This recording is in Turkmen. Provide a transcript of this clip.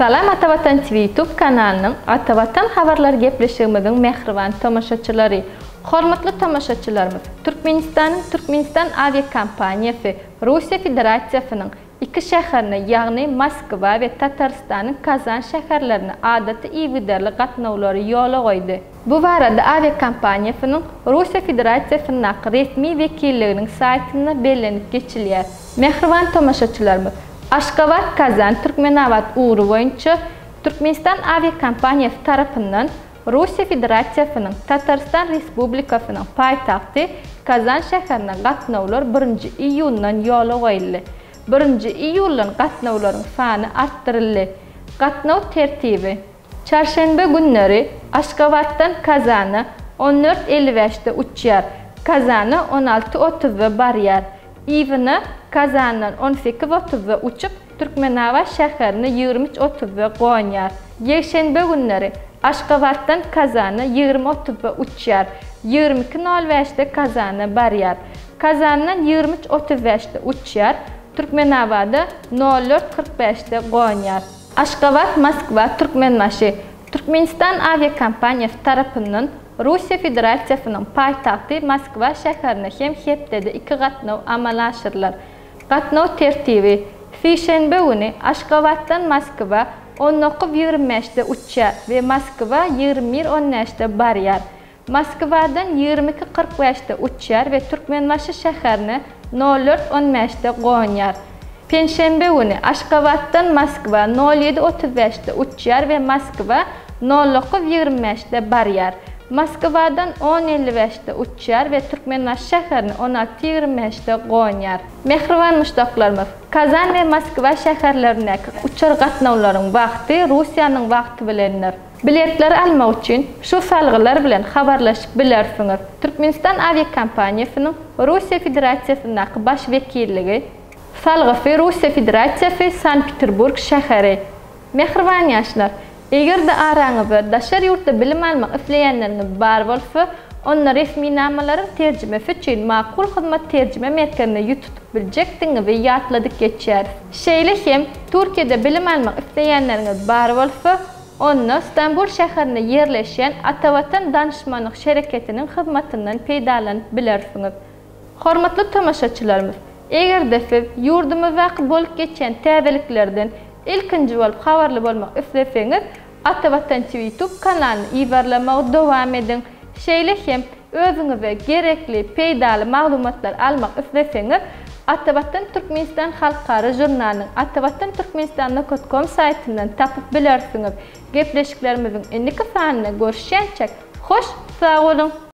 Salam Atavatan TV YouTube kanalynyň Atavatan habarlar gepleşigimiziň mähriban tomaşaçylary! Hormatly tomaşaçylarymyz, Türkmenistanyň Türkmenistan awiakompaniýasy Russiýa Federasiýasynyň iki şäherine, ýagny Moskwa we Tatarystanyň Kazan şäherlerine adaty yzygiderli gatnawlary ýola goýdy. Bu barada awiakompaniýasynyň Russiýa Federasiýasyndaky resmi wekilliginiň saýtynda bellenip geçilýär. Mähriban tomaşaçylarymyz, Aşgabat, Kazan, Türkmenabat ugry boýunça Türkmenistan awiakompaniýasy tarapyndan Russiýa Federasiýasynyň Tatarystan Respublikasynyň paýtagty Kazan şäherine gatnawlar birinji iýundan ýola goýuldy. Birinji iýuldan gatnawlaryň sany artdyryldy. Gatnaw tertibi. Çarşenbe günleri Aşgabatdan Kazana on dört 55-de uçýar, Kazana on alty otuzda barýar. Yzyna Kazandan on sekiz otuzda uçup, Türkmenabat şäherine 23 otuzda gonýar. Ýekşenbe günleri Aşgabatdan Kazana 20 otuzda uçýar, 22 nol bäşde Kazana barýar. Kazandan 23 35-de uçýar, Türkmenabada nol dört 45-de gonýar. Aşgabat, Moskwa, Türkmenbaşy, Türkmenistan awiakompaniýasy tarapyndan Russiýa Federasiýasynyň paýtagty Moskwa şäherine hem hepdede iki gatnaw amala aşyrylar. Gatnaw tertibi, Sişenbe güni Aşgabatdan Moskwa 19 25-de uçýar we Moskwa 21 15-de barýar. Moskwadan 22 45-de uçýar we Türkmenbaşy şäherine nol dört on bäşde gonýar. Penşenbe güni Aşgabatdan Moskwa nol ýedi 35-de uçýar we Moskwa nol dokuz 25-de barýar. Moskwadan on 55-de uçýar we Türkmenbaşy şäherine on alty 25-de gonýar. Mähriban muşdaklarymyz, Kazan we Moskwa şäherlerindäki uçar gatnawlaryň wagty Russiýanyň wagty bilendir. Biletleri almak üçin şu salgylar bilen habarlaşyp bilersiňiz, Türkmenistan awiakompaniýasynyň Russiýa Federasiýasyndaky baş wekilligi, Salgysy, Russiýa Federasiýasy, Sankt-Peterburg şäheri. Mähriban ýaşlar! Eger-de araňyzda daşary ýurtda bilim almak isleýänleriňiz bar bolsa, onda resminamalaryň terjimesi üçin Makul Hyzmat terjime merkezine ýüz tutup biljekdigiňizi ýatladyp geçýäris. Şeýle hem, Türkiýede bilim almak isleýänleriňiz bar bolsa, onda Stambul şäherinde ýerleşýän Atavatan danyşmanlyk şereketiniň hyzmatyndan peýdalanyp bilersiňiz. Hormatly tomaşaçylarymyz, eger-de siz ýurdumyzdaky bolup geçýän täzeliklerden ilkinji bolup habarly bolmak isleseňiz, Atavatan TV YouTube kanalyny yzarlamagy dowam ediň. Şeýle hem özüňize gerekli, peýdaly maglumatlary almak isleseňiz, Atavatan Türkmenistan halkara žurnalynyň Atavatan Türkmenistan nokat kom saýtyndan tapyp bilersiňiz. Gepleşiklerimiziň indiki sanynda görüşýänçäk, hoş sag boluň!